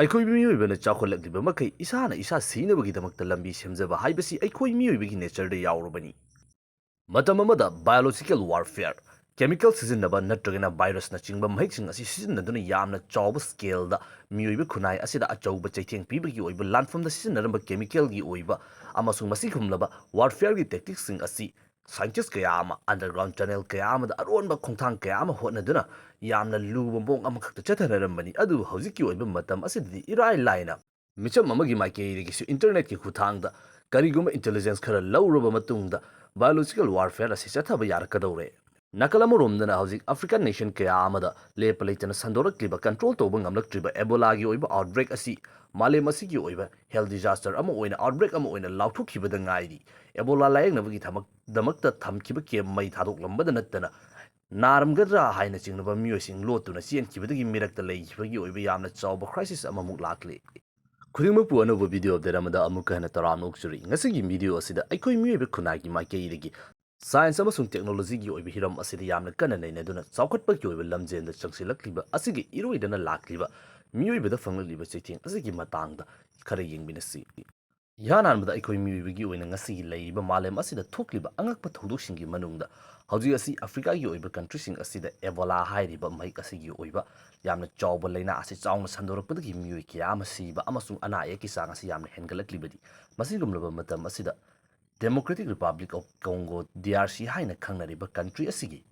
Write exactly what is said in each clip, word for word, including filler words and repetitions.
ꯑꯩꯈꯣꯏ ꯃꯤꯑꯣꯏꯕꯅ ꯆꯥꯎꯈꯠꯂꯛꯂꯤꯕ ꯃꯈꯩ ꯏꯁꯥꯅ ꯏꯁꯥ ꯁꯤꯅꯕꯒꯤꯗꯃꯛꯇ ꯂꯝꯕꯤ ꯁꯦꯝꯖꯕ ꯍꯥꯏꯕꯁꯤ ꯑꯩꯈꯣꯏ ꯃꯤꯑꯣꯏꯕꯒꯤ ꯅꯦꯆꯔꯗ ꯌꯥꯎꯔꯕꯅꯤ꯫ ꯃꯇꯝ ꯑꯃꯗ ꯕꯥꯏꯑꯣꯂꯣꯖꯤꯀꯦꯜ ꯋꯥꯔꯐꯦꯌꯔ, ꯀꯦꯃꯤꯀꯦꯜ ꯁꯤꯖꯤꯟꯅꯕ ꯅꯠꯇ꯭ꯔꯒꯅ ꯚꯥꯏꯔꯁꯅꯆꯤꯡꯕ ꯃꯍꯤꯛꯁꯤꯡ ꯑꯁꯤ ꯁꯤꯖꯤꯟꯅꯗꯨꯅ ꯌꯥꯝꯅ ꯆꯥꯎꯕ ꯁ꯭ꯀꯦꯜꯗ ꯃꯤꯑꯣꯏꯕ ꯈꯨꯟꯅꯥꯏ ꯑꯁꯤꯗ ꯑꯆꯧꯕ ꯆꯩꯊꯦꯡ ꯄꯤꯕꯒꯤ ꯑꯣꯏꯕ ꯂꯥꯟꯐꯝꯗ ꯁꯤꯖꯤꯟꯅꯔꯝꯕ ꯀꯦꯃꯤꯀꯦꯜꯒꯤ ꯑꯣꯏꯕ ꯑꯃꯁꯨꯡ ꯃꯁꯤꯒꯨꯝꯂꯕ ꯋꯥꯔꯐꯦꯌꯔꯒꯤ ꯇꯦꯛꯇꯤꯛꯁꯤꯡ ꯑꯁꯤ ꯁꯥꯏꯟꯇꯤꯁ ꯀꯌꯥ ꯑꯃ ꯑꯟꯗꯔꯒ꯭ꯔꯥꯎꯟ ꯇꯅꯦꯜ ꯀꯌꯥ ꯑꯃꯗ ꯑꯔꯣꯟꯕ ꯈꯣꯡꯊꯥꯡ ꯀꯌꯥ ꯑꯃ ꯍꯣꯠꯅꯗꯨꯅ ꯌꯥꯝꯅ ꯂꯨꯕ ꯃꯑꯣꯡ ꯑꯃꯈꯛꯇ ꯆꯠꯊꯅꯔꯝꯕꯅꯤ꯫ ꯑꯗꯨꯕꯨ ꯍꯧꯖꯤꯛꯀꯤ ꯑꯣꯏꯕ ꯃꯇꯝ ꯑꯁꯤꯗꯗꯤ ꯏꯔꯥꯏ ꯂꯥꯏꯅ ꯃꯤꯆꯝ ꯑꯃꯒꯤ ꯃꯥꯏꯀꯩꯗꯒꯤꯁꯨ ꯏꯟꯇꯔꯅꯦꯠꯀꯤ ꯈꯨꯠꯊꯥꯡꯗ ꯀꯔꯤꯒꯨꯝꯕ ꯏꯟꯇꯦꯂꯤꯖꯦꯟꯁ ꯈꯔ ꯂꯧꯔꯕ ꯃꯇꯨꯡꯗ ꯕꯥꯏꯑꯣꯂꯣꯖꯤꯀꯦꯜ ꯋꯥꯔꯐꯦꯌꯔ ꯑꯁꯤ ꯆꯠꯊꯕ ꯌꯥꯔꯛꯀꯗꯧꯔꯦ꯫ ꯅꯥꯀꯜ ꯑꯃꯔꯣꯝꯗꯅ ꯍꯧꯖꯤꯛ ꯑꯐ꯭ꯔꯤꯀꯥꯟ ꯅꯦꯁꯟ ꯀꯌꯥ ꯑꯃꯗ ꯂꯦꯞꯄ ꯂꯩꯇꯅ ꯁꯟꯗꯣꯔꯛꯂꯤꯕ, ꯀꯟꯇ꯭ꯔꯣꯜ ꯇꯧꯕ ꯉꯝꯂꯛꯇ꯭ꯔꯤꯕ ꯑꯦꯕꯣꯂꯥꯒꯤ ꯑꯣꯏꯕ ꯑꯥꯎꯠꯕ꯭ꯔꯦꯛ ꯑꯁꯤ ꯃꯥꯂꯦꯝ ꯑꯁꯤꯒꯤ ꯑꯣꯏꯕ ꯍꯦꯜꯊ ꯗꯤꯖꯥꯁꯇꯔ ꯑꯃ ꯑꯣꯏꯅ, ꯑꯥꯎꯠꯕ꯭ꯔꯦꯛ ꯑꯃ ꯑꯣꯏꯅ ꯂꯥꯎꯊꯣꯛꯈꯤꯕꯗ ꯉꯥꯏꯔꯤ꯫ ꯑꯦꯕꯣꯂꯥ ꯂꯥꯌꯦꯡꯅꯕꯒꯤ ꯊꯃꯛ-, ꯗꯃꯛꯇ ꯊꯝꯈꯤꯕ ꯀꯦꯝ ꯃꯩ ꯊꯥꯗꯣꯛꯂꯝꯕꯗ ꯅꯠꯇꯅ ꯅꯥꯔꯝꯒꯗ꯭ꯔꯥ ꯍꯥꯏꯅ ꯆꯤꯡꯅꯕ ꯃꯤꯑꯣꯏꯁꯤꯡ ꯂꯣꯠꯇꯨꯅ ꯆꯦꯟꯈꯤꯕꯗꯒꯤ ꯃꯤꯔꯛꯇ ꯂꯩꯈꯤꯕꯒꯤ ꯑꯣꯏꯕ ꯌꯥꯝꯅ ꯆꯥꯎꯕ ꯀ꯭ꯔꯥꯏꯁꯤꯁ ꯑꯃꯃꯨꯛ ꯂꯥꯛꯂꯤ꯫ ꯈꯨꯗꯤꯡꯃꯛꯄꯨ ꯑꯅꯧꯕ ꯚꯤꯗꯤꯑꯣ ꯑꯞꯗꯦꯠ ꯑꯃꯗ ꯑꯃꯨꯛꯀ ꯍꯟꯅ ꯇꯔꯥꯝꯅ ꯑꯣꯛꯆꯔꯤ꯫ ꯉꯁꯤꯒꯤ ꯚꯤꯗꯤꯑꯣ ꯑꯁꯤꯗ ꯑꯩꯈꯣꯏ ꯃꯤꯑꯣꯏꯕ ꯈꯨꯟꯅꯥꯏꯒꯤ ꯃꯥꯏꯀꯩꯗꯒꯤ ꯁꯥꯏꯟꯁ ꯑꯃꯁꯨꯡ ꯇꯦꯛꯅꯣꯂꯣꯖꯤꯒꯤ ꯑꯣꯏꯕ ꯍꯤꯔꯝ ꯑꯁꯤꯗ ꯌꯥꯝꯅ ꯀꯟꯅ ꯅꯩꯅꯗꯨꯅ ꯆꯥꯎꯈꯠꯄꯒꯤ ꯑꯣꯏꯕ ꯂꯝꯖꯦꯜꯗ ꯆꯪꯁꯤꯜꯂꯛꯂꯤꯕ ꯑꯁꯤꯒꯤ ꯏꯔꯣꯏꯗꯅ ꯂꯥꯛꯂꯤꯕ ꯃꯤꯑꯣꯏꯕꯗ ꯐꯪꯂꯛꯂꯤꯕ ꯆꯩꯊꯦꯡ ꯑꯁꯤꯒꯤ ꯃꯇꯥꯡꯗ ꯈꯔ ꯌꯦꯡꯃꯤꯟꯅꯁꯤ꯫ ꯏꯍꯥꯟ ꯍꯥꯟꯕꯗ ꯑꯩꯈꯣꯏ ꯃꯤꯑꯣꯏꯕꯒꯤ ꯑꯣꯏꯅ ꯉꯁꯤꯒꯤ ꯂꯩꯔꯤꯕ ꯃꯥꯂꯦꯝ ꯑꯁꯤꯗ ꯊꯣꯛꯂꯤꯕ ꯑꯉꯛꯄ ꯊꯧꯗꯣꯛꯁꯤꯡꯒꯤ ꯃꯅꯨꯡꯗ ꯍꯧꯖꯤꯛ ꯑꯁꯤ ꯑꯐ꯭ꯔꯤꯀꯥꯒꯤ ꯑꯣꯏꯕ ꯀꯟꯇ꯭ꯔꯤꯁꯤꯡ ꯑꯁꯤꯗ ꯑꯦꯕꯣꯂꯥ ꯍꯥꯏꯔꯤꯕ ꯃꯍꯤꯛ ꯑꯁꯤꯒꯤ ꯑꯣꯏꯕ ꯌꯥꯝꯅ ꯆꯥꯎꯕ ꯂꯥꯏꯅꯥ ꯑꯁꯤ ꯆꯥꯎꯅ ꯁꯟꯗꯣꯔꯛꯄꯗꯒꯤ ꯃꯤꯑꯣꯏ ꯀꯌꯥ ꯑꯃ ꯁꯤꯕ ꯑꯃꯁꯨꯡ ꯑꯅꯥ ꯑꯌꯦꯛꯀꯤ ꯆꯥꯡ ꯑꯁꯤ ꯌꯥꯝꯅ ꯍꯦꯟꯒꯠꯂꯛꯂꯤꯕꯗꯤ꯫ ꯃꯁꯤꯒꯨꯝꯂꯕ ꯃꯇꯝ ꯑꯁꯤꯗ Democratic Republic of Congo, D R C, ꯍꯥꯏꯅ ꯈꯪꯅꯔꯤꯕ ꯀꯟꯇ꯭ꯔꯤ ꯑꯁꯤꯒꯤ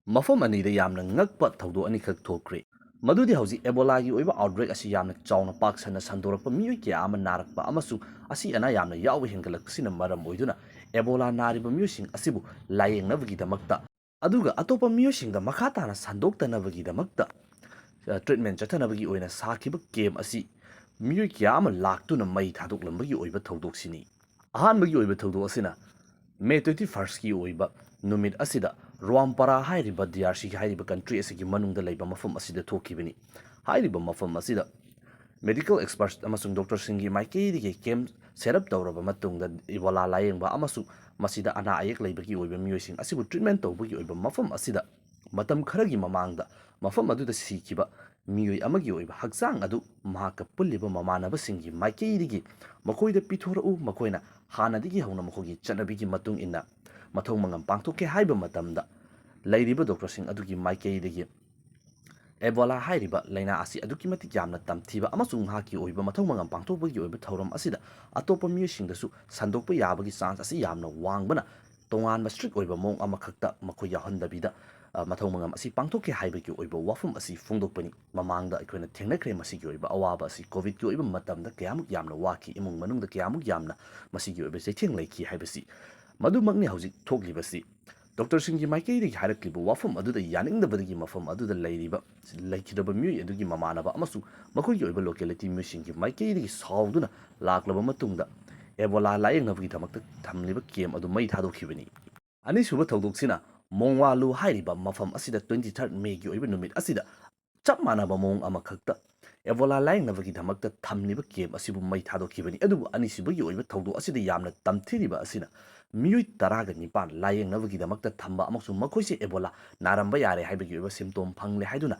ꯃꯐꯝ ꯑꯅꯤꯗ ꯌꯥꯝꯅ ꯉꯛꯄ ꯊꯧꯗꯣꯛ ꯑꯅꯤꯈꯛ ꯊꯣꯛꯈ꯭ꯔꯦ꯫ ꯃꯗꯨꯗꯤ ꯍꯧꯖꯤꯛ ꯑꯦꯕꯣꯂꯥꯒꯤ ꯑꯣꯏꯕ ꯑꯥꯎꯠꯕ꯭ꯔꯦꯛ ꯑꯁꯤ ꯌꯥꯝꯅ ꯆꯥꯎꯅ ꯄꯥꯛ ꯁꯟꯅ ꯁꯟꯗꯣꯔꯛꯄ, ꯃꯤꯑꯣꯏ ꯀꯌꯥ ꯑꯃ ꯅꯥꯔꯛꯄ ꯑꯃꯁꯨꯡ ꯑꯁꯤ ꯑꯅꯥ ꯌꯥꯝꯅ ꯌꯥꯎꯕ ꯍꯦꯟꯒꯠꯂꯛꯄꯁꯤꯅ ꯃꯔꯝ ꯑꯣꯏꯗꯨꯅ ꯑꯦꯕꯣꯂꯥ ꯅꯥꯔꯤꯕ ꯃꯤꯑꯣꯏꯁꯤꯡ ꯑꯁꯤꯕꯨ ꯂꯥꯌꯦꯡꯅꯕꯒꯤꯗꯃꯛꯇ, ꯑꯗꯨꯒ ꯑꯇꯣꯞꯄ ꯃꯤꯑꯣꯏꯁꯤꯡꯗ ꯃꯈꯥ ꯇꯥꯅ ꯁꯟꯗꯣꯛꯇꯅꯕꯒꯤꯗꯃꯛꯇ, ꯑ, ꯇ꯭ꯔꯤꯠꯃꯦꯟ ꯆꯠꯊꯅꯕꯒꯤ ꯑꯣꯏꯅ ꯁꯥꯈꯤꯕ ꯀꯦꯝ ꯑꯁꯤ ꯃꯤꯑꯣꯏ ꯀꯌꯥ ꯑꯃ ꯂꯥꯛꯇꯨꯅ ꯃꯩ ꯊꯥꯗꯣꯛꯂꯝꯕꯒꯤ ꯑꯣꯏꯕ ꯊꯧꯗꯣꯛꯁꯤꯅꯤ꯫ ꯑꯍꯥꯟꯕꯒꯤ ꯑꯣꯏꯕ ꯊꯧꯗꯣꯛ ꯑꯁꯤꯅ May twenty-first ꯀꯤ ꯑꯣꯏꯕ ꯅꯨꯃꯤꯠ ꯑꯁꯤꯗ ꯔ꯭ꯋꯥꯝꯄꯥꯔꯥ ꯍꯥꯏꯔꯤꯕ D R C ꯍꯥꯏꯔꯤꯕ ꯀꯟꯇ꯭ꯔꯤ ꯑꯁꯤꯒꯤ ꯃꯅꯨꯡꯗ ꯂꯩꯕ ꯃꯐꯝ ꯑꯁꯤꯗ ꯊꯣꯛꯈꯤꯕꯅꯤ꯫ ꯍꯥꯏꯔꯤꯕ ꯃꯐꯝ ꯑꯁꯤꯗ ꯃꯦꯗꯤꯀꯦꯜ ꯑꯦꯛꯁꯄꯔꯠ ꯑꯃꯁꯨꯡ ꯗꯣꯛꯇꯔꯁꯤꯡꯒꯤ ꯃꯥꯏꯀꯩꯗꯒꯤ ꯀꯦꯝ ꯁꯦꯠ ꯑꯞ ꯇꯧꯔꯕ ꯃꯇꯨꯡꯗ ꯏꯕꯣꯂꯥ ꯂꯥꯌꯦꯡꯕ ꯑꯃꯁꯨꯡ ꯃꯁꯤꯗ ꯑꯅꯥ ꯑꯌꯦꯛ ꯂꯩꯕꯒꯤ ꯑꯣꯏꯕ ꯃꯤꯑꯣꯏꯁꯤꯡ ꯑꯁꯤꯕꯨ ꯇ꯭ꯔꯤꯠꯃꯦꯟ ꯇꯧꯕꯒꯤ ꯑꯣꯏꯕ ꯃꯐꯝ ꯑꯁꯤꯗ ꯃꯇꯝ ꯈꯔꯒꯤ ꯃꯃꯥꯡꯗ ꯃꯐꯝ ꯑꯗꯨꯗ ꯁꯤꯈꯤꯕ ꯃꯤꯑꯣꯏ ꯑꯃꯒꯤ ꯑꯣꯏꯕ ꯍꯛꯆꯥꯡ ꯑꯗꯨ ꯃꯍꯥꯛꯀ ꯄꯨꯜꯂꯤꯕ ꯃꯃꯥꯟꯅꯕꯁꯤꯡꯒꯤ ꯃꯥꯏꯀꯩꯗꯒꯤ ꯃꯈꯣꯏꯗ ꯄꯤꯊꯣꯔꯛꯎ, ꯃꯈꯣꯏꯅ ꯍꯥꯟꯅꯗꯒꯤ ꯍꯧꯅ ꯃꯈꯣꯏꯒꯤ ꯆꯠꯅꯕꯤꯒꯤ ꯃꯇꯨꯡ ꯏꯟꯅ ꯃꯊꯧ ꯃꯉꯝ ꯄꯥꯡꯊꯣꯛꯀꯦ ꯍꯥꯏꯕ ꯃꯇꯝꯗ, ꯂꯩꯔꯤꯕ ꯗꯣꯛꯇꯔꯁꯤꯡ ꯑꯗꯨꯒꯤ ꯃꯥꯏꯀꯩꯗꯒꯤ ꯑꯦꯕꯣꯂꯥ ꯍꯥꯏꯔꯤꯕ ꯂꯥꯏꯅꯥ ꯑꯁꯤ ꯑꯗꯨꯛꯀꯤ ꯃꯇꯤꯛ ꯌꯥꯝꯅ ꯇꯝꯊꯤꯕ ꯑꯃꯁꯨꯡ ꯃꯍꯥꯛꯀꯤ ꯑꯣꯏꯕ ꯃꯊꯧ ꯃꯉꯝ ꯄꯥꯡꯊꯣꯛꯄꯒꯤ ꯑꯣꯏꯕ ꯊꯧꯔꯝ ꯑꯁꯤꯗ ꯑꯇꯣꯞꯄ ꯃꯤꯑꯣꯏꯁꯤꯡꯗꯁꯨ ꯁꯟꯗꯣꯛꯄ ꯌꯥꯕꯒꯤ ꯆꯥꯟꯁ ꯑꯁꯤ ꯌꯥꯝꯅ ꯋꯥꯡꯕꯅ, ꯇꯣꯉꯥꯟꯕ ꯁ꯭ꯇ꯭ꯔꯤꯛ ꯑꯣꯏꯕ ꯃꯑꯣꯡ ꯑꯃꯈꯛꯇ ꯃꯈꯣꯏ ꯌꯥꯎꯍꯟꯗꯕꯤꯗ, ꯑ, ꯃꯊꯧ ꯃꯉꯝ ꯑꯁꯤ ꯄꯥꯡꯊꯣꯛꯀꯦ ꯍꯥꯏꯕꯒꯤ ꯑꯣꯏꯕ ꯋꯥꯐꯝ ꯑꯁꯤ ꯐꯣꯡꯗꯣꯛꯄꯅꯤ꯫ ꯃꯃꯥꯡꯗ ꯑꯩꯈꯣꯏꯅ ꯊꯦꯡꯅꯈ꯭ꯔꯦ ꯃꯁꯤꯒꯤ ꯑꯣꯏꯕ ꯑꯋꯥꯕ ꯑꯁꯤ꯫ ꯀꯣꯚꯤꯗꯀꯤ ꯑꯣꯏꯕ ꯃꯇꯝꯗ ꯀꯌꯥꯃꯨꯛ ꯌꯥꯝꯅ ꯋꯥꯈꯤ, ꯏꯃꯨꯡ ꯃꯅꯨꯡꯗ ꯀꯌꯥꯃꯨꯛ ꯌꯥꯝꯅ ꯃꯁꯤꯒꯤ ꯑꯣꯏꯕ ꯆꯩꯊꯦꯡ ꯂꯩꯈꯤ ꯍꯥꯏꯕꯁꯤ꯫ ꯃꯗꯨꯃꯛꯅꯤ ꯍꯧꯖꯤꯛ ꯊꯣꯛꯂꯤꯕꯁꯤ꯫ ꯗꯣꯛꯇꯔꯁꯤꯡꯒꯤ ꯃꯥꯏꯀꯩꯗꯒꯤ ꯍꯥꯏꯔꯛꯂꯤꯕ ꯋꯥꯐꯝ ꯑꯗꯨꯗ ꯌꯥꯅꯤꯡꯗꯕꯗꯒꯤ ꯃꯐꯝ ꯑꯗꯨꯗ ꯂꯩꯔꯤꯕ, ꯂꯩꯈꯤꯗ꯭ꯔꯕ ꯃꯤꯑꯣꯏ ꯑꯗꯨꯒꯤ ꯃꯃꯥꯟꯅꯕ ꯑꯃꯁꯨꯡ ꯃꯈꯣꯏꯒꯤ ꯑꯣꯏꯕ ꯂꯣꯀꯦꯂꯤꯇꯤ ꯃꯤꯑꯣꯏꯁꯤꯡꯒꯤ ꯃꯥꯏꯀꯩꯗꯒꯤ ꯁꯥꯎꯗꯨꯅ ꯂꯥꯛꯂꯕ ꯃꯇꯨꯡꯗ ꯑꯦꯕꯣꯂꯥ ꯂꯥꯌꯦꯡꯅꯕꯒꯤꯗꯃꯛꯇ ꯊꯝꯂꯤꯕ ꯀꯦꯝ ꯑꯗꯨ ꯃꯩ ꯊꯥꯗꯣꯛꯈꯤꯕꯅꯤ꯫ ꯑꯅꯤꯁꯨꯕ ꯊꯧꯗꯣꯛꯁꯤꯅ ꯃꯣꯡꯋꯥꯂꯨ ꯍꯥꯏꯔꯤꯕ ꯃꯐꯝ ꯑꯁꯤꯗ twenty third Mayꯒꯤ ꯑꯣꯏꯕ ꯅꯨꯃꯤꯠ ꯑꯁꯤꯗ ꯆꯞ ꯃꯥꯟꯅꯕ ꯃꯑꯣꯡ ꯑꯃꯈꯛꯇ ꯑꯦꯕꯣꯂꯥ ꯂꯥꯌꯦꯡꯅꯕꯒꯤꯗꯃꯛꯇ ꯊꯝꯂꯤꯕ ꯀꯦꯝ ꯑꯁꯤꯕꯨ ꯃꯩ ꯊꯥꯗꯣꯛꯈꯤꯕꯅꯤ꯫ ꯑꯗꯨꯕꯨ ꯑꯅꯤꯁꯨꯕꯒꯤ ꯑꯣꯏꯕ ꯊꯧꯗꯣꯛ ꯑꯁꯤꯗ ꯌꯥꯝꯅ ꯇꯝꯊꯤꯔꯤꯕ ꯑꯁꯤꯅ ꯃꯤꯑꯣꯏ ꯇꯔꯥꯒ ꯅꯤꯄꯥꯟ ꯂꯥꯌꯦꯡꯅꯕꯒꯤꯗꯃꯛꯇ ꯊꯝꯕ ꯑꯃꯁꯨꯡ ꯃꯈꯣꯏꯁꯦ ꯑꯦꯕꯣꯂꯥ ꯅꯥꯔꯝꯕ ꯌꯥꯔꯦ ꯍꯥꯏꯕꯒꯤ ꯑꯣꯏꯕ ꯁꯤꯝꯇꯣꯝ ꯐꯪꯂꯦ ꯍꯥꯏꯗꯨꯅ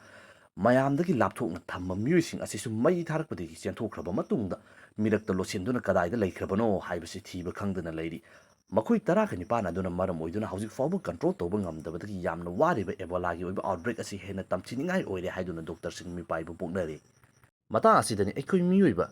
ꯃꯌꯥꯝꯗꯒꯤ ꯂꯥꯞꯊꯣꯛꯅ ꯊꯝꯕ ꯃꯤꯑꯣꯏꯁꯤꯡ ꯑꯁꯤꯁꯨ ꯃꯩ ꯊꯥꯔꯛꯄꯗꯒꯤ ꯆꯦꯟꯊꯣꯛꯈ꯭ꯔꯕ ꯃꯇꯨꯡꯗ ꯃꯤꯔꯛꯇ ꯂꯣꯠꯁꯤꯟꯗꯨꯅ ꯀꯗꯥꯏꯗ ꯂꯩꯈ꯭ꯔꯕꯅꯣ ꯍꯥꯏꯕꯁꯤ ꯊꯤꯕ ꯈꯪꯗꯅ ꯂꯩꯔꯤ꯫ ꯃꯈꯣꯏ ꯇꯔꯥꯒ ꯅꯤꯄꯥꯟ ꯑꯗꯨꯅ ꯃꯔꯝ ꯑꯣꯏꯗꯨꯅ ꯍꯧꯖꯤꯛ ꯐꯥꯎꯕ ꯀꯟꯇ꯭ꯔꯣꯜ ꯇꯧꯕ ꯉꯝꯗꯕꯗꯒꯤ ꯌꯥꯝꯅ ꯋꯥꯔꯤꯕ ꯑꯦꯕꯣꯂꯥꯒꯤ ꯑꯣꯏꯕ ꯑꯥꯎꯠꯕ꯭ꯔꯦꯛ ꯑꯁꯤ ꯍꯦꯟꯅ ꯇꯝꯊꯤꯅꯤꯡꯉꯥꯏ ꯑꯣꯏꯔꯦ ꯍꯥꯏꯗꯨꯅ ꯗꯣꯛꯇꯔꯁꯤꯡ ꯃꯤꯄꯥꯏꯕ ꯄꯣꯛꯅꯔꯦ꯫ ꯃꯇꯥꯡ ꯑꯁꯤꯗꯅꯤ ꯑꯩꯈꯣꯏ ꯃꯤꯑꯣꯏꯕ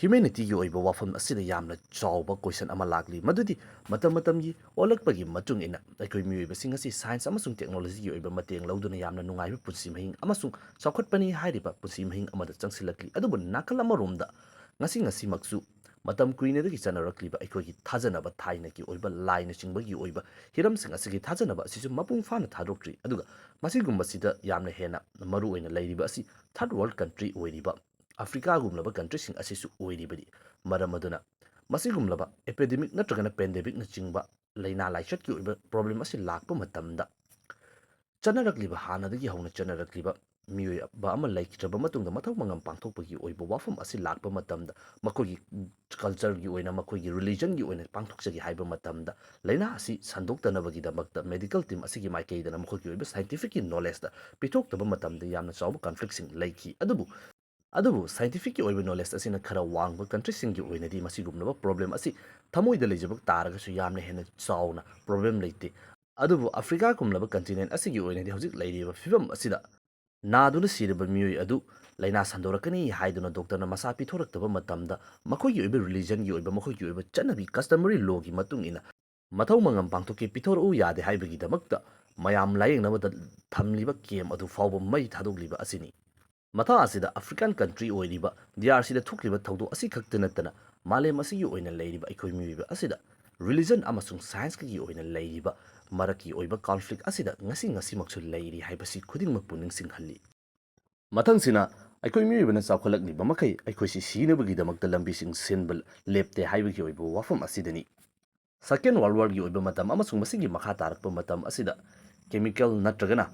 ꯍ꯭ꯌꯨꯃꯦꯅꯤꯇꯤꯒꯤ ꯑꯣꯏꯕ ꯋꯥꯐꯝ ꯑꯁꯤꯗ ꯌꯥꯝꯅ ꯆꯥꯎꯕ ꯀꯣꯏꯁꯟ ꯑꯃ ꯂꯥꯛꯂꯤ, ꯃꯗꯨꯗꯤ ꯃꯇꯝ ꯃꯇꯝꯒꯤ ꯑꯣꯜꯂꯛꯄꯒꯤ ꯃꯇꯨꯡ ꯏꯟꯅ ꯑꯩꯈꯣꯏ ꯃꯤꯑꯣꯏꯕꯁꯤꯡ ꯑꯁꯤ ꯁꯥꯏꯟꯁ ꯑꯃꯁꯨꯡ ꯇꯦꯛꯅꯣꯂꯣꯖꯤꯒꯤ ꯑꯣꯏꯕ ꯃꯇꯦꯡ ꯂꯧꯗꯨꯅ ꯌꯥꯝꯅ ꯅꯨꯡꯉꯥꯏꯕ ꯄꯨꯟꯁꯤ ꯃꯍꯤꯡ ꯑꯃꯁꯨꯡ ꯆꯥꯎꯈꯠꯄꯅꯤ ꯍꯥꯏꯔꯤꯕ ꯄꯨꯟꯁꯤ ꯃꯍꯤꯡ ꯑꯃꯗ ꯆꯪꯁꯤꯜꯂꯛꯂꯤ꯫ ꯑꯗꯨꯕꯨ ꯅꯥꯀꯜ ꯑꯃꯔꯣꯝꯗ ꯉꯁꯤ ꯉꯁꯤꯃꯛꯁꯨ ꯃꯇꯝ ꯀꯨꯏꯅꯗꯒꯤ ꯆꯠꯅꯔꯛꯂꯤꯕ ꯑꯩꯈꯣꯏꯒꯤ ꯊꯥꯖꯅꯕ, ꯊꯥꯏꯅꯒꯤ ꯑꯣꯏꯕ ꯂꯥꯏꯅꯆꯤꯡꯕꯒꯤ ꯑꯣꯏꯕ ꯍꯤꯔꯝꯁꯤꯡ ꯑꯁꯤꯒꯤ ꯊꯥꯖꯅꯕ ꯑꯁꯤꯁꯨ ꯃꯄꯨꯡ ꯐꯥꯅ ꯊꯥꯗꯣꯛꯇ꯭ꯔꯤ꯫ ꯑꯗꯨꯒ ꯃꯁꯤꯒꯨꯝꯕꯁꯤꯗ ꯌꯥꯝꯅ ꯍꯦꯟꯅ ꯃꯔꯨ ꯑꯣꯏꯅ ꯂꯩꯔꯤꯕ ꯑꯁꯤ ꯊꯥꯔꯗ ꯋꯥꯔꯜꯗ ꯀꯟꯇ꯭ꯔꯤ ꯑꯣꯏꯔꯤꯕ ꯑꯐ꯭ꯔꯤꯀꯥꯒꯨꯝꯂꯕ ꯀꯟꯇ꯭ꯔꯤꯁꯤꯡ ꯑꯁꯤꯁꯨ ꯑꯣꯏꯔꯤꯕꯅꯤ꯫ ꯃꯔꯝ ꯑꯗꯨꯅ ꯃꯁꯤꯒꯨꯝꯂꯕ ꯑꯦꯄꯤꯗꯦꯃꯤꯛ ꯅꯠꯇ꯭ꯔꯒꯅ ꯄꯦꯟꯗꯦꯃꯤꯛꯅꯆꯤꯡꯕ ꯂꯥꯏꯅꯥ ꯂꯥꯏꯆꯠꯀꯤ ꯑꯣꯏꯕ ꯄ꯭ꯔꯣꯕ꯭ꯂꯦꯝ ꯑꯁꯤ ꯂꯥꯛꯄ ꯃꯇꯝꯗ ꯆꯠꯅꯔꯛꯂꯤꯕ, ꯍꯥꯟꯅꯗꯒꯤ ꯍꯧꯅ ꯆꯠꯅꯔꯛꯂꯤꯕ ꯃꯤꯑꯣꯏꯕ ꯑꯃ ꯂꯩꯈꯤꯗ꯭ꯔꯕ ꯃꯇꯨꯡꯗ ꯃꯊꯧ ꯃꯉꯝ ꯄꯥꯡꯊꯣꯛꯄꯒꯤ ꯑꯣꯏꯕ ꯋꯥꯐꯝ ꯑꯁꯤ ꯂꯥꯛꯄ ꯃꯇꯝꯗ, ꯃꯈꯣꯏꯒꯤ ꯀꯜꯆꯔꯒꯤ ꯑꯣꯏꯅ, ꯃꯈꯣꯏꯒꯤ ꯔꯤꯂꯤꯖꯟꯒꯤ ꯑꯣꯏꯅ ꯄꯥꯡꯊꯣꯛꯆꯒꯦ ꯍꯥꯏꯕ ꯃꯇꯝꯗ, ꯂꯥꯏꯅꯥ ꯑꯁꯤ ꯁꯟꯗꯣꯛꯇꯅꯕꯒꯤꯗꯃꯛꯇ ꯃꯦꯗꯤꯀꯦꯜ ꯇꯤꯝ ꯑꯁꯤꯒꯤ ꯃꯥꯏꯀꯩꯗꯅ ꯃꯈꯣꯏꯒꯤ ꯑꯣꯏꯕ ꯁꯥꯏꯟꯇꯤꯐꯤꯛꯀꯤ ꯅꯣꯂꯦꯖꯇ ꯄꯤꯊꯣꯛꯇꯕ ꯃꯇꯝꯗ ꯌꯥꯝꯅ ꯆꯥꯎꯕ ꯀꯟꯐ꯭ꯂꯤꯛꯁꯤꯡ ꯂꯩꯈꯤ꯫ ꯑꯗꯨꯕꯨ ꯑꯗꯨꯕꯨ ꯁꯥꯏꯟꯇꯤꯐꯤꯛꯀꯤ ꯑꯣꯏꯕ ꯅꯣꯂꯦꯖ ꯑꯁꯤꯅ ꯈꯔ ꯋꯥꯡꯕ ꯀꯟꯇ꯭ꯔꯤꯁꯤꯡꯒꯤ ꯑꯣꯏꯅꯗꯤ ꯃꯁꯤꯒꯨꯝꯂꯕ ꯄ꯭ꯔꯣꯕ꯭ꯂꯦꯝ ꯑꯁꯤ ꯊꯃꯣꯏꯗ ꯂꯩꯖꯕ ꯇꯥꯔꯒꯁꯨ ꯌꯥꯝꯅ ꯍꯦꯟꯅ ꯆꯥꯎꯅ ꯄ꯭ꯔꯣꯕ꯭ꯂꯦꯝ ꯂꯩꯇꯦ꯫ ꯑꯗꯨꯕꯨ ꯑꯐ꯭ꯔꯤꯀꯥꯒꯨꯝꯂꯕ ꯀꯟꯇꯤꯅꯦꯟ ꯑꯁꯤꯒꯤ ꯑꯣꯏꯅꯗꯤ ꯍꯧꯖꯤꯛ ꯂꯩꯔꯤꯕ ꯐꯤꯕꯝ ꯑꯁꯤꯗ ꯅꯥꯗꯨꯅ ꯁꯤꯔꯕ ꯃꯤꯑꯣꯏ ꯑꯗꯨ ꯂꯥꯏꯅꯥ ꯁꯟꯗꯣꯔꯛꯀꯅꯤ ꯍꯥꯏꯗꯨꯅ ꯗꯣꯛꯇꯔꯅ ꯃꯁꯥ ꯄꯤꯊꯣꯔꯛꯇꯕ ꯃꯇꯝꯗ, ꯃꯈꯣꯏꯒꯤ ꯑꯣꯏꯕ ꯔꯤꯂꯤꯖꯟꯒꯤ ꯑꯣꯏꯕ, ꯃꯈꯣꯏꯒꯤ ꯑꯣꯏꯕ ꯆꯠꯅꯕꯤ, ꯀꯁꯇꯃꯔꯤ ꯂꯣꯒꯤ ꯃꯇꯨꯡ ꯏꯟꯅ ꯃꯊꯧ ꯃꯉꯝ ꯄꯥꯡꯊꯣꯛꯀꯦ ꯄꯤꯊꯣꯔꯛꯎ ꯌꯥꯗꯦ ꯍꯥꯏꯕꯒꯤꯗꯃꯛꯇ ꯃꯌꯥꯝ ꯂꯥꯌꯦꯡꯅꯕꯗ ꯊꯝꯂꯤꯕ ꯀꯦꯝ ꯑꯗꯨ ꯐꯥꯎꯕ ꯃꯩ ꯊꯥꯗꯣꯛꯂꯤꯕ ꯑꯁꯤꯅꯤ꯫ ꯃꯊꯥ ꯑꯁꯤꯗ ꯑꯐ꯭ꯔꯤꯀꯥꯟ ꯀꯟꯇ꯭ꯔꯤ ꯑꯣꯏꯔꯤꯕ ꯗꯤ ꯑꯥꯔ ꯁꯤꯗ ꯊꯣꯛꯂꯤꯕ ꯊꯧꯗꯣꯛ ꯑꯁꯤ ꯈꯛꯇ ꯅꯠꯇꯅ ꯃꯥꯂꯦꯝ ꯑꯁꯤꯒꯤ ꯑꯣꯏꯅ ꯂꯩꯔꯤꯕ ꯑꯩꯈꯣꯏ ꯃꯤꯑꯣꯏꯕ ꯑꯁꯤꯗ ꯔꯤꯂꯤꯖꯟ ꯑꯃꯁꯨꯡ ꯁꯥꯏꯟꯁꯀꯤ ꯑꯣꯏꯅ ꯂꯩꯔꯤꯕ ꯃꯔꯛꯀꯤ ꯑꯣꯏꯕ ꯀꯟꯐ꯭ꯂꯤꯛ ꯑꯁꯤꯗ ꯉꯁꯤ ꯉꯁꯤꯃꯛꯁꯨ ꯂꯩꯔꯤ ꯍꯥꯏꯕꯁꯤ ꯈꯨꯗꯤꯡꯃꯛꯄꯨ ꯅꯤꯡꯁꯤꯡꯍꯜꯂꯤ꯫ ꯃꯊꯪꯁꯤꯅ, ꯑꯩꯈꯣꯏ ꯃꯤꯑꯣꯏꯕꯅ ꯆꯥꯎꯈꯠꯂꯛꯂꯤꯕ ꯃꯈꯩ ꯑꯩꯈꯣꯏꯁꯤ ꯁꯤꯅꯕꯒꯤꯗꯃꯛꯇ ꯂꯝꯕꯤꯁꯤꯡ ꯁꯤꯟꯕ ꯂꯦꯞꯇꯦ ꯍꯥꯏꯕꯒꯤ ꯑꯣꯏꯕ ꯋꯥꯐꯝ ꯑꯁꯤꯗꯅꯤ꯫ ꯁꯦꯀꯦꯟ ꯋꯥꯔꯜ ꯋꯥꯔꯒꯤ ꯑꯣꯏꯕ ꯃꯇꯝ ꯑꯃꯁꯨꯡ ꯃꯁꯤꯒꯤ ꯃꯈꯥ ꯇꯥꯔꯛꯄ ꯃꯇꯝ ꯑꯁꯤꯗ ꯀꯦꯃꯤꯀꯦꯜ ꯅꯠꯇ꯭ꯔꯒꯅ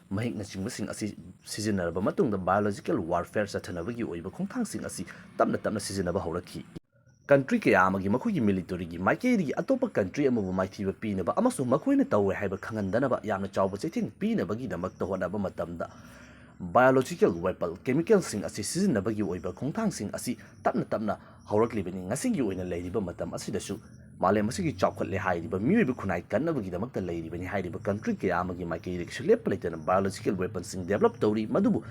ꯃꯍꯤꯛꯅꯆꯤꯡꯕꯁꯤꯡ ꯑꯁꯤ ꯁꯤꯖꯤꯟꯅꯔꯕ ꯃꯇꯨꯡꯗ ꯕꯥꯏꯑꯣꯂꯣꯖꯤꯀꯦꯜ ꯋꯥꯔꯐꯦꯌꯔ ꯆꯠꯊꯅꯕꯒꯤ ꯑꯣꯏꯕ ꯈꯣꯡꯊꯥꯡꯁꯤꯡ ꯑꯁꯤ ꯇꯞꯅ ꯇꯞꯅ ꯁꯤꯖꯤꯟꯅꯕ ꯍꯧꯔꯛꯈꯤ꯫ ꯀꯟꯇ꯭ꯔꯤ ꯀꯌꯥ ꯑꯃꯒꯤ ꯃꯈꯣꯏꯒꯤ ꯃꯤꯂꯤꯇꯔꯤꯒꯤ ꯃꯥꯏꯀꯩꯗꯒꯤ ꯑꯇꯣꯞꯄ ꯀꯟꯇ꯭ꯔꯤ ꯑꯃꯕꯨ ꯃꯥꯏꯊꯤꯕ ꯄꯤꯅꯕ ꯑꯃꯁꯨꯡ ꯃꯈꯣꯏꯅ ꯇꯧꯔꯦ ꯍꯥꯏꯕ ꯈꯪꯍꯟꯗꯅꯕ ꯌꯥꯝꯅ ꯆꯥꯎꯕ ꯆꯩꯊꯦꯡ ꯄꯤꯅꯕꯒꯤꯗꯃꯛꯇ ꯍꯣꯠꯅꯕ ꯃꯇꯝꯗ, ꯕꯥꯏꯑꯣꯂꯣꯖꯤꯀꯦꯜ ꯋꯦꯄꯟ, ꯀꯦꯃꯤꯀꯦꯜꯁꯤꯡ ꯑꯁꯤ ꯁꯤꯖꯤꯟꯅꯕꯒꯤ ꯑꯣꯏꯕ ꯈꯣꯡꯊꯥꯡꯁꯤꯡ ꯑꯁꯤ ꯇꯞꯅ ꯇꯞꯅ ꯍꯧꯔꯛꯂꯤꯕꯅꯤ꯫ ꯉꯁꯤꯒꯤ ꯑꯣꯏꯅ ꯂꯩꯔꯤꯕ ꯃꯇꯝ ꯑꯁꯤꯗꯁꯨ ꯃꯥꯂꯦꯝ ꯑꯁꯤꯒꯤ ꯆꯥꯎꯈꯠꯂꯦ ꯍꯥꯏꯔꯤꯕ ꯃꯤꯑꯣꯏꯕ ꯈꯨꯟꯅꯥꯏ ꯀꯟꯅꯕꯒꯤꯗꯃꯛꯇ ꯂꯩꯔꯤꯕꯅꯤ ꯍꯥꯏꯔꯤꯕ ꯀꯟꯇ꯭ꯔꯤ ꯀꯌꯥ ꯑꯃꯒꯤ ꯃꯥꯏꯀꯩꯗꯒꯤꯁꯨ ꯂꯦꯞꯄ ꯂꯩꯇꯅ ꯕꯥꯏꯑꯣꯂꯣꯖꯤꯀꯦꯜ ꯋꯦꯄꯟꯁꯤꯡ ꯗꯦꯕꯂꯞ ꯇꯧꯔꯤ꯫ ꯃꯗꯨꯕꯨ,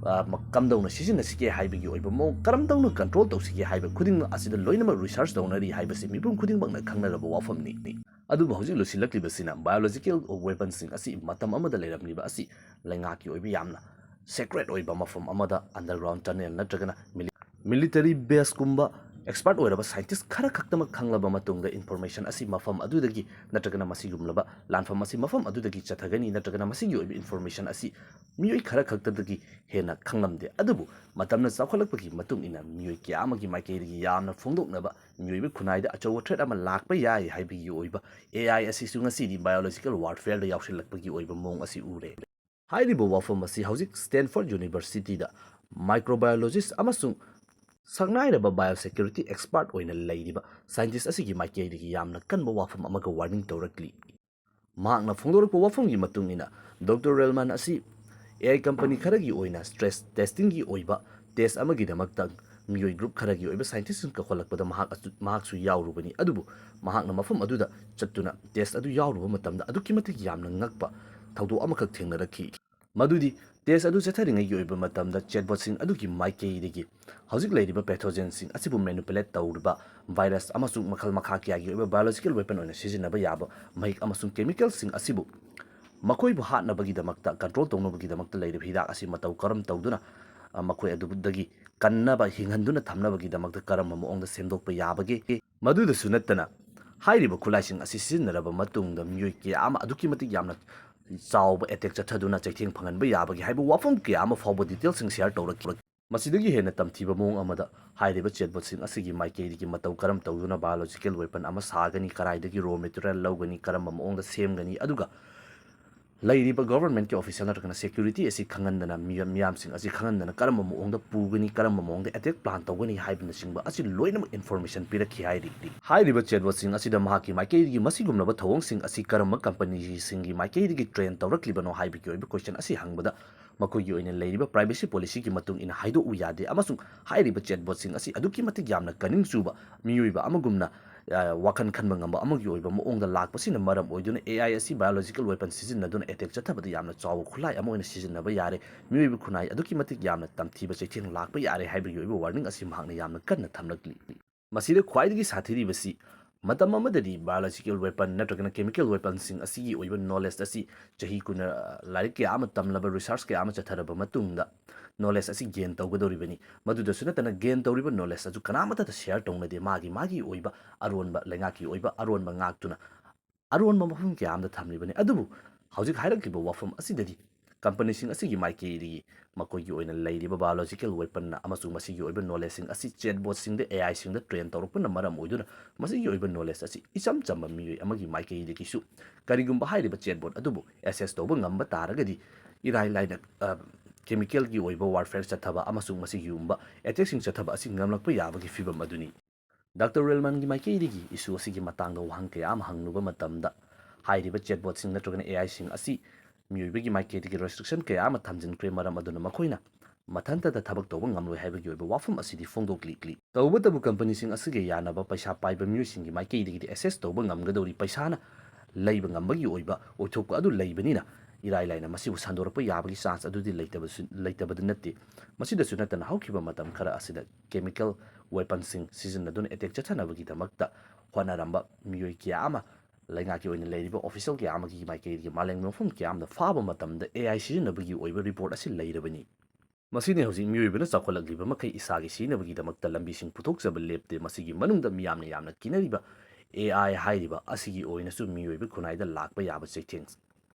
ꯑ, ꯃ-, ꯀꯝꯗꯧꯅ ꯁꯤꯖꯤꯟꯅꯁꯤꯒꯦ ꯍꯥꯏꯕꯒꯤ ꯑꯣꯏꯕ ꯃꯑꯣꯡ, ꯀꯔꯝꯗꯧꯅ ꯀꯟꯇ꯭ꯔꯣꯜ ꯇꯧꯁꯤꯒꯦ ꯍꯥꯏꯕ ꯈꯨꯗꯤꯡꯃꯛ ꯑꯁꯤꯗ ꯂꯣꯏꯅꯃꯛ ꯔꯤꯁꯔꯆ ꯇꯧꯅꯔꯤ ꯍꯥꯏꯕꯁꯤ ꯃꯤꯄꯨꯝ ꯈꯨꯗꯤꯡꯃꯛꯅ ꯈꯪꯅꯔꯕ ꯋꯥꯐꯝꯅꯤ꯫ ꯑꯗꯨꯕꯨ ꯍꯧꯖꯤꯛ ꯂꯣꯏꯁꯤꯜꯂꯛꯂꯤꯕꯁꯤꯅ ꯕꯥꯏꯑꯣꯂꯣꯖꯤꯀꯦꯜ ꯋꯦꯄꯟꯁꯤꯡ ꯑꯁꯤ ꯃꯇꯝ ꯑꯃꯗ ꯂꯩꯔꯝꯂꯤꯕ ꯑꯁꯤ ꯂꯩꯉꯥꯛꯀꯤ ꯑꯣꯏꯕ ꯌꯥꯝꯅ ꯁꯦꯀ꯭ꯔꯦꯠ ꯑꯣꯏꯕ ꯃꯐꯝ ꯑꯃꯗ ꯑꯟꯗꯔꯒ꯭ꯔꯥꯎꯟ ꯇꯅꯦꯜ ꯅꯠꯇ꯭ꯔꯒꯅ ꯃꯤꯂꯤ-, ꯃꯤꯂꯤꯇꯔꯤ ꯕꯦꯁꯀꯨꯝꯕ ꯑꯦꯛꯁꯄꯔꯠ ꯑꯣꯏꯔꯕ ꯁꯥꯏꯟꯇꯤꯁ ꯈꯔ ꯈꯛꯇꯃꯛ ꯈꯪꯂꯕ ꯃꯇꯨꯡꯗ ꯏꯟꯐꯣꯔꯃꯦꯁꯟ ꯑꯁꯤ ꯃꯐꯝ ꯑꯗꯨꯗꯒꯤ ꯅꯠꯇ꯭ꯔꯒꯅ ꯃꯁꯤꯒꯨꯝꯂꯕ ꯂꯥꯟꯐꯝ ꯑꯁꯤ ꯃꯐꯝ ꯑꯗꯨꯗꯒꯤ ꯆꯠꯊꯒꯅꯤ ꯅꯠꯇ꯭ꯔꯒꯅ ꯃꯁꯤꯒꯤ ꯑꯣꯏꯕ ꯏꯟꯐꯣꯔꯃꯦꯁꯟ ꯑꯁꯤ ꯃꯤꯑꯣꯏ ꯈꯔ ꯈꯛꯇꯗꯒꯤ ꯍꯦꯟꯅ ꯈꯪꯂꯝꯗꯦ꯫ ꯑꯗꯨꯕꯨ ꯃꯇꯝꯅ ꯆꯥꯎꯈꯠꯂꯛꯄꯒꯤ ꯃꯇꯨꯡ ꯏꯟꯅ ꯃꯤꯑꯣꯏ ꯀꯌꯥ ꯑꯃꯒꯤ ꯃꯥꯏꯀꯩꯗꯒꯤ ꯌꯥꯝꯅ ꯐꯣꯡꯗꯣꯛꯅꯕ ꯃꯤꯑꯣꯏꯕ ꯈꯨꯟꯅꯥꯏꯗ ꯑꯆꯧꯕ ꯊ꯭ꯔꯦꯠ ꯑꯃ ꯂꯥꯛꯄ ꯌꯥꯏ ꯍꯥꯏꯕꯒꯤ ꯑꯣꯏꯕ ꯑꯦ ꯑꯥꯏ ꯑꯁꯤꯁꯨ ꯉꯁꯤꯗꯤ ꯕꯥꯏꯑꯣꯂꯣꯖꯤꯀꯦꯜ ꯋꯥꯔꯐꯦꯌꯔꯗ ꯌꯥꯎꯁꯤꯜꯂꯛꯄꯒꯤ ꯑꯣꯏꯕ ꯃꯑꯣꯡ ꯑꯁꯤ ꯎꯔꯦ꯫ ꯍꯥꯏꯔꯤꯕ ꯋꯥꯐꯝ ꯑꯁꯤ ꯍꯧꯖꯤꯛ Stanford Universityꯗ microbiologist ꯑꯃꯁꯨꯡ ꯁꯛꯅꯥꯏꯔꯕ biosecurity expert ꯑꯣꯏꯅ ꯂꯩꯔꯤꯕ scientist ꯑꯁꯤꯒꯤ ꯃꯥꯏꯀꯩꯗꯒꯤ ꯌꯥꯝꯅ ꯀꯟꯕ ꯋꯥꯐꯝ ꯑꯃꯒ warning ꯇꯧꯔꯛꯂꯤ꯫ ꯃꯍꯥꯛꯅ ꯐꯣꯡꯗꯣꯔꯛꯄ ꯋꯥꯐꯝꯒꯤ ꯃꯇꯨꯡ ꯏꯟꯅ, Doctor Relman ꯑꯁꯤ A I company ꯈꯔꯒꯤ ꯑꯣꯏꯅ stress testingꯒꯤ ꯑꯣꯏꯕ test ꯑꯃꯒꯤꯗꯃꯛꯇ ꯃꯤꯑꯣꯏ group ꯈꯔꯒꯤ ꯑꯣꯏꯕ scientistꯁꯤꯡ ꯀꯧꯈꯠꯂꯛꯄꯗ ꯃꯍꯥꯛ ꯑꯁꯨ-, ꯃꯍꯥꯛꯁꯨ ꯌꯥꯎꯔꯨꯕꯅꯤ꯫ ꯑꯗꯨꯕꯨ ꯃꯍꯥꯛꯅ ꯃꯐꯝ ꯑꯗꯨꯗ ꯆꯠꯇꯨꯅ test ꯑꯗꯨ ꯌꯥꯎꯔꯨꯕ ꯃꯇꯝꯗ ꯑꯗꯨꯛꯀꯤ ꯃꯇꯤꯛ ꯌꯥꯝꯅ ꯉꯛꯄ ꯊꯧꯗꯣꯛ ꯑꯃꯈꯛ ꯊꯦꯡꯅꯔꯛꯈꯤ꯫ ꯃꯗꯨꯗꯤ test ꯑꯗꯨ ꯆꯠꯊꯔꯤꯉꯩꯒꯤ ꯑꯣꯏꯕ ꯃꯇꯝꯗ chatbotꯁꯤꯡ ꯑꯗꯨꯒꯤ ꯃꯥꯏꯀꯩꯗꯒꯤ ꯍꯧꯖꯤꯛ ꯂꯩꯔꯤꯕ pathogenꯁꯤꯡ ꯑꯁꯤꯕꯨ manipulate ꯇꯧꯔꯤꯕ virus ꯑꯃꯁꯨꯡ ꯃꯈꯜ ꯃꯈꯥ ꯀꯌꯥꯒꯤ ꯑꯣꯏꯕ biological weapon ꯑꯣꯏꯅ ꯁꯤꯖꯤꯟꯅꯕ ꯌꯥꯕ ꯃꯍꯤꯛ ꯑꯃꯁꯨꯡ chemicalꯁꯤꯡ ꯑꯁꯤꯕꯨ ꯃꯈꯣꯏꯕꯨ ꯍꯥꯠꯅꯕꯒꯤꯗꯃꯛꯇ, control ꯇꯧꯅꯕꯒꯤꯗꯃꯛꯇ ꯂꯩꯔꯤꯕ ꯍꯤꯗꯥꯛ ꯑꯁꯤ ꯃꯇꯧ ꯀꯔꯝ ꯇꯧꯗꯨꯅ, ꯑ, ꯃꯈꯣꯏ ꯑꯗꯨꯗꯒꯤ ꯀꯟꯅꯕ, ꯍꯤꯡꯍꯟꯗꯨꯅ ꯊꯝꯅꯕꯒꯤꯗꯃꯛꯇ ꯀꯔꯝꯕ ꯃꯑꯣꯡꯗ ꯁꯦꯝꯗꯣꯛꯄ ꯌꯥꯕꯒꯦ? ꯃꯗꯨꯗꯁꯨ ꯅꯠꯇꯅ, ꯍꯥꯏꯔꯤꯕ ꯈꯨꯠꯂꯥꯏꯁꯤꯡ ꯑꯁꯤ ꯁꯤꯖꯤꯟꯅꯔꯕ ꯃꯇꯨꯡꯗ ꯃꯤꯑꯣꯏ ꯀꯌꯥ ꯑꯃ ꯑꯗꯨꯛꯀꯤ ꯃꯇꯤꯛ ꯌꯥꯝꯅ ꯆꯥꯎꯕ attack ꯆꯠꯊꯗꯨꯅ ꯆꯩꯊꯦꯡ ꯐꯪꯍꯟꯕ ꯌꯥꯕꯒꯦ ꯍꯥꯏꯕ ꯋꯥꯐꯝ ꯀꯌꯥ ꯑꯃ ꯐꯥꯎꯕ detailꯁꯤꯡ share ꯇꯧꯔꯛꯈꯤ꯫ ꯃꯁꯤꯗꯒꯤ ꯍꯦꯟꯅ ꯇꯝꯊꯤꯕ ꯃꯑꯣꯡ ꯑꯃꯗ, ꯍꯥꯏꯔꯤꯕ chatbotꯁꯤꯡ ꯑꯁꯤꯒꯤ ꯃꯥꯏꯀꯩꯗꯒꯤ ꯃꯇꯧ ꯀꯔꯝ ꯇꯧꯗꯨꯅ biological weapon ꯑꯃ ꯁꯥꯒꯅꯤ, ꯀꯗꯥꯏꯗꯒꯤ raw material ꯂꯧꯒꯅꯤ, ꯀꯔꯝꯕ ꯃꯑꯣꯡꯗ ꯁꯦꯝꯒꯅꯤ, ꯑꯗꯨꯒ ꯂꯩꯔꯤꯕ governmentꯀꯤ official ꯅꯠꯇ꯭ꯔꯒꯅ security ꯑꯁꯤ ꯈꯪꯍꯟꯗꯅ, ꯃꯤꯌꯥꯝ-, ꯃꯤꯌꯥꯝꯁꯤꯡ ꯑꯁꯤ ꯈꯪꯍꯟꯗꯅ ꯀꯔꯝꯕ ꯃꯑꯣꯡꯗ ꯄꯨꯒꯅꯤ, ꯀꯔꯝꯕ ꯃꯑꯣꯡꯗ attack plan ꯇꯧꯒꯅꯤ ꯍꯥꯏꯕꯅꯆꯤꯡꯕ ꯑꯁꯤ ꯂꯣꯏꯅꯃꯛ information ꯄꯤꯔꯛꯈꯤ ꯍꯥꯏꯔꯤ꯫ ꯍꯥꯏꯔꯤꯕ chatbotꯁꯤꯡ ꯑꯁꯤꯗ ꯃꯍꯥꯛꯀꯤ ꯃꯥꯏꯀꯩꯗꯒꯤ ꯃꯁꯤꯒꯨꯝꯂꯕ ꯊꯧꯑꯣꯡꯁꯤꯡ ꯑꯁꯤ ꯀꯔꯝꯕ companyꯁꯤꯡꯒꯤ ꯃꯥꯏꯀꯩꯗꯒꯤ train ꯇꯧꯔꯛꯂꯤꯕꯅꯣ ꯍꯥꯏꯕꯒꯤ ꯑꯣꯏꯕ question ꯑꯁꯤ ꯍꯪꯕꯗ, ꯃꯈꯣꯏꯒꯤ ꯑꯣꯏꯅ ꯂꯩꯔꯤꯕ privacy policyꯒꯤ ꯃꯇꯨꯡ ꯏꯟꯅ ꯍꯥꯏꯗꯣꯛꯎ ꯌꯥꯗꯦ ꯑꯃꯁꯨꯡ ꯍꯥꯏꯔꯤꯕ chatbotꯁꯤꯡ ꯑꯁꯤ ꯑꯗꯨꯛꯀꯤ ꯃꯇꯤꯛ ꯌꯥꯝꯅ cunning ꯆꯨꯕ, ꯃꯤꯑꯣꯏꯕ ꯑꯃꯒꯨꯝꯅ, ꯑ, ꯋꯥꯈꯜ ꯈꯟꯕ ꯉꯝꯕ ꯑꯃꯒꯤ ꯑꯣꯏꯕ ꯃꯑꯣꯡꯗ ꯂꯥꯛꯄꯁꯤꯅ ꯃꯔꯝ ꯑꯣꯏꯗꯨꯅ A I ꯑꯁꯤ biological weapon ꯁꯤꯖꯤꯟꯅꯗꯨꯅ attack ꯆꯠꯊꯕꯗ ꯌꯥꯝꯅ ꯆꯥꯎꯕ ꯈꯨꯠꯂꯥꯏ ꯑꯃ ꯑꯣꯏꯅ ꯁꯤꯖꯤꯟꯅꯕ ꯌꯥꯔꯦ꯫ ꯃꯤꯑꯣꯏꯕ ꯈꯨꯟꯅꯥꯏ ꯑꯗꯨꯛꯀꯤ ꯃꯇꯤꯛ ꯌꯥꯝꯅ ꯇꯝꯊꯤꯕ ꯆꯩꯊꯦꯡ ꯂꯥꯛꯄ ꯌꯥꯔꯦ ꯍꯥꯏꯕꯒꯤ ꯑꯣꯏꯕ warning ꯑꯁꯤ ꯃꯍꯥꯛꯅ ꯌꯥꯝꯅ ꯀꯟꯅ ꯊꯝꯂꯛꯂꯤ꯫ ꯃꯁꯤꯗ ꯈ꯭ꯋꯥꯏꯗꯒꯤ ꯁꯥꯊꯤꯔꯤꯕꯁꯤ, ꯃꯇꯝ ꯑꯃꯗꯗꯤ biological weapon ꯅꯠꯇ꯭ꯔꯒꯅ chemical weaponꯁꯤꯡ ꯑꯁꯤꯒꯤ ꯑꯣꯏꯕ knowledge ꯑꯁꯤ ꯆꯍꯤ ꯀꯨꯟ, ꯑ, ꯂꯥꯏꯔꯤꯛ ꯀꯌꯥ ꯑꯃ ꯇꯝꯂꯕ, research ꯀꯌꯥ ꯑꯃ ꯆꯠꯊꯔꯕ ꯃꯇꯨꯡꯗ knowledge ꯑꯁꯤ gain ꯇꯧꯒꯗꯧꯔꯤꯕꯅꯤ꯫ ꯃꯗꯨꯗꯁꯨ ꯅꯠꯇꯅ gain ꯇꯧꯔꯤꯕ knowledge ꯑꯗꯨ ꯀꯅꯥꯃꯠꯇꯗ share ꯇꯧꯅꯗꯦ꯫ ꯃꯥꯒꯤ, ꯃꯥꯒꯤ ꯑꯣꯏꯕ ꯑꯔꯣꯟꯕ, ꯂꯩꯉꯥꯛꯀꯤ ꯑꯣꯏꯕ ꯑꯔꯣꯟꯕ ꯉꯥꯛꯇꯨꯅ ꯑꯔꯣꯟꯕ ꯃꯐꯝ ꯀꯌꯥ ꯑꯃꯗ ꯊꯝꯂꯤꯕꯅꯤ꯫ ꯑꯗꯨꯕꯨ ꯍꯧꯖꯤꯛ ꯍꯥꯏꯔꯛꯂꯤꯕ ꯋꯥꯐꯝ ꯑꯁꯤꯗꯗꯤ companyꯁꯤꯡ ꯑꯁꯤꯒꯤ ꯃꯥꯏꯀꯩꯗꯒꯤ ꯃꯈꯣꯏꯒꯤ ꯑꯣꯏꯅ ꯂꯩꯔꯤꯕ biological weaponꯅ ꯑꯃꯁꯨꯡ ꯃꯁꯤꯒꯤ ꯑꯣꯏꯕ knowledgeꯁꯤꯡ ꯑꯁꯤ chatbotꯁꯤꯡꯗ, AIꯁꯤꯡꯗ train ꯇꯧꯔꯛꯄꯅ ꯃꯔꯝ ꯑꯣꯏꯗꯨꯅ ꯃꯁꯤꯒꯤ ꯑꯣꯏꯕ knowledge ꯑꯁꯤ ꯏꯆꯝ ꯆꯝꯕ ꯃꯤꯑꯣꯏ ꯑꯃꯒꯤ ꯃꯥꯏꯀꯩꯗꯒꯤꯁꯨ, ꯀꯔꯤꯒꯨꯝꯕ ꯍꯥꯏꯔꯤꯕ chatbot ꯑꯗꯨꯕꯨ access ꯇꯧꯕ ꯉꯝꯕ ꯇꯥꯔꯒꯗꯤ, ꯏꯔꯥꯏ ꯂꯥꯏꯅ ꯀꯦꯃꯤꯀꯦꯜꯒꯤ ꯑꯣꯏꯕ ꯋꯥꯔꯐꯦꯌꯔ ꯆꯠꯊꯕ ꯑꯃꯁꯨꯡ ꯃꯁꯤꯒꯨꯝꯕ ꯑꯦꯇꯦꯛꯁꯤꯡ ꯆꯠꯊꯕ ꯑꯁꯤ ꯉꯝꯂꯛꯄ ꯌꯥꯕꯒꯤ ꯐꯤꯕꯝ ꯑꯗꯨꯅꯤ꯫ ꯗꯥꯛꯇꯔ ꯔꯦꯜꯃꯟꯒꯤ ꯃꯥꯏꯀꯩꯗꯒꯤ ꯏꯁꯨ ꯑꯁꯤꯒꯤ ꯃꯇꯥꯡꯗ ꯋꯥꯍꯪ ꯀꯌꯥ ꯑꯃ ꯍꯪꯂꯨꯕ ꯃꯇꯝꯗ, ꯍꯥꯏꯔꯤꯕ ꯆꯦꯠꯕꯣꯠꯁꯤꯡ ꯅꯠꯇ꯭ꯔꯒꯅ ꯑꯦ ꯑꯥꯏꯁꯤꯡ ꯑꯁꯤ ꯃꯤꯑꯣꯏꯕꯒꯤ ꯃꯥꯏꯀꯩꯗꯒꯤ ꯔꯦꯁꯇ꯭ꯔꯤꯛꯁꯟ ꯀꯌꯥ ꯑꯃ ꯊꯝꯖꯤꯟꯈ꯭ꯔꯦ, ꯃꯔꯝ ꯑꯗꯨꯅ ꯃꯈꯣꯏꯅ ꯃꯊꯟꯇꯗ ꯊꯕꯛ ꯇꯧꯕ ꯉꯝꯂꯣꯏ ꯍꯥꯏꯕꯒꯤ ꯑꯣꯏꯕ ꯋꯥꯐꯝ ꯑꯁꯤꯗꯤ ꯐꯣꯡꯗꯣꯛꯂꯤ꯫ ꯇꯧꯕꯇꯕꯨ ꯀꯝꯄꯅꯤꯁꯤꯡ ꯑꯁꯤꯒ ꯌꯥꯅꯕ ꯄꯩꯁꯥ ꯄꯥꯏꯕ ꯃꯤꯑꯣꯏꯁꯤꯡꯒꯤ ꯃꯥꯏꯀꯩꯗꯒꯤꯗꯤ ꯑꯦꯁꯦꯁ ꯇꯧꯕ ꯉꯝꯒꯗꯧꯔꯤ ꯄꯩꯁꯥꯅ ꯂꯩꯕ ꯉꯝꯕꯒꯤ ꯑꯣꯏꯕ ꯑꯣꯏꯊꯣꯛꯄ ꯑꯗꯨ ꯂꯩꯕꯅꯤꯅ, ꯏꯔꯥꯏ ꯂꯥꯏꯅ ꯃꯁꯤꯕꯨ ꯁꯟꯗꯣꯔꯛꯄ ꯌꯥꯕꯒꯤ ꯆꯥꯟꯁ ꯑꯗꯨꯗꯤ ꯂꯩꯇꯕꯁꯨ, ꯂꯩꯇꯕꯗꯤ ꯅꯠꯇꯦ꯫ ꯃꯁꯤꯗꯁꯨ ꯅꯠꯇꯅ, ꯍꯧꯈꯤꯕ ꯃꯇꯝ ꯈꯔ ꯑꯁꯤꯗ ꯀꯦꯃꯤꯀꯦꯜ ꯋꯦꯄꯟꯁꯤꯡ ꯁꯤꯖꯤꯟꯅꯗꯨꯅ ꯑꯦꯇꯦꯛ ꯆꯠꯊꯅꯕꯒꯤꯗꯃꯛꯇ ꯍꯣꯠꯅꯔꯝꯕ ꯃꯤꯑꯣꯏ ꯀꯌꯥ ꯑꯃ, ꯂꯩꯉꯥꯛꯀꯤ ꯑꯣꯏꯅ ꯂꯩꯔꯤꯕ ꯑꯣꯐꯤꯁꯤꯌꯦꯜ ꯀꯌꯥ ꯑꯃꯒꯤ ꯃꯥꯏꯀꯩꯗꯒꯤ ꯃꯥꯂꯦꯝꯒꯤ ꯃꯐꯝ ꯀꯌꯥ ꯑꯃꯗ ꯐꯥꯕ ꯃꯇꯝꯗ ꯑꯦ ꯑꯥꯏ ꯁꯤꯖꯤꯟꯅꯕꯒꯤ ꯑꯣꯏꯕ ꯔꯤꯄꯣꯔꯠ ꯑꯁꯤ ꯂꯩꯔꯕꯅꯤ꯫ ꯃꯁꯤꯅꯤ ꯍꯧꯖꯤꯛ ꯃꯤꯑꯣꯏꯕꯅ ꯆꯥꯎꯈꯠꯂꯛꯂꯤꯕ ꯃꯈꯩ ꯏꯁꯥꯒꯤ ꯁꯤꯖꯤꯟꯅꯕꯒꯤꯗꯃꯛꯇ ꯂꯝꯕꯤꯁꯤꯡ ꯄꯨꯊꯣꯛꯆꯕ ꯂꯦꯞꯇꯦ꯫ ꯃꯁꯤꯒꯤ ꯃꯅꯨꯡꯗ ꯃꯤꯌꯥꯝꯅ ꯌꯥꯝꯅ ꯀꯤꯅꯔꯤꯕ ꯑꯦ ꯑꯥꯏ ꯍꯥꯏꯔꯤꯕ ꯑꯁꯤꯒꯤ ꯑꯣꯏꯅꯁꯨ ꯃꯤꯑꯣꯏꯕ ꯈꯨꯟꯅꯥꯏꯗ ꯂꯥꯛꯄ ꯌꯥꯕ ꯆꯩꯊꯦꯡ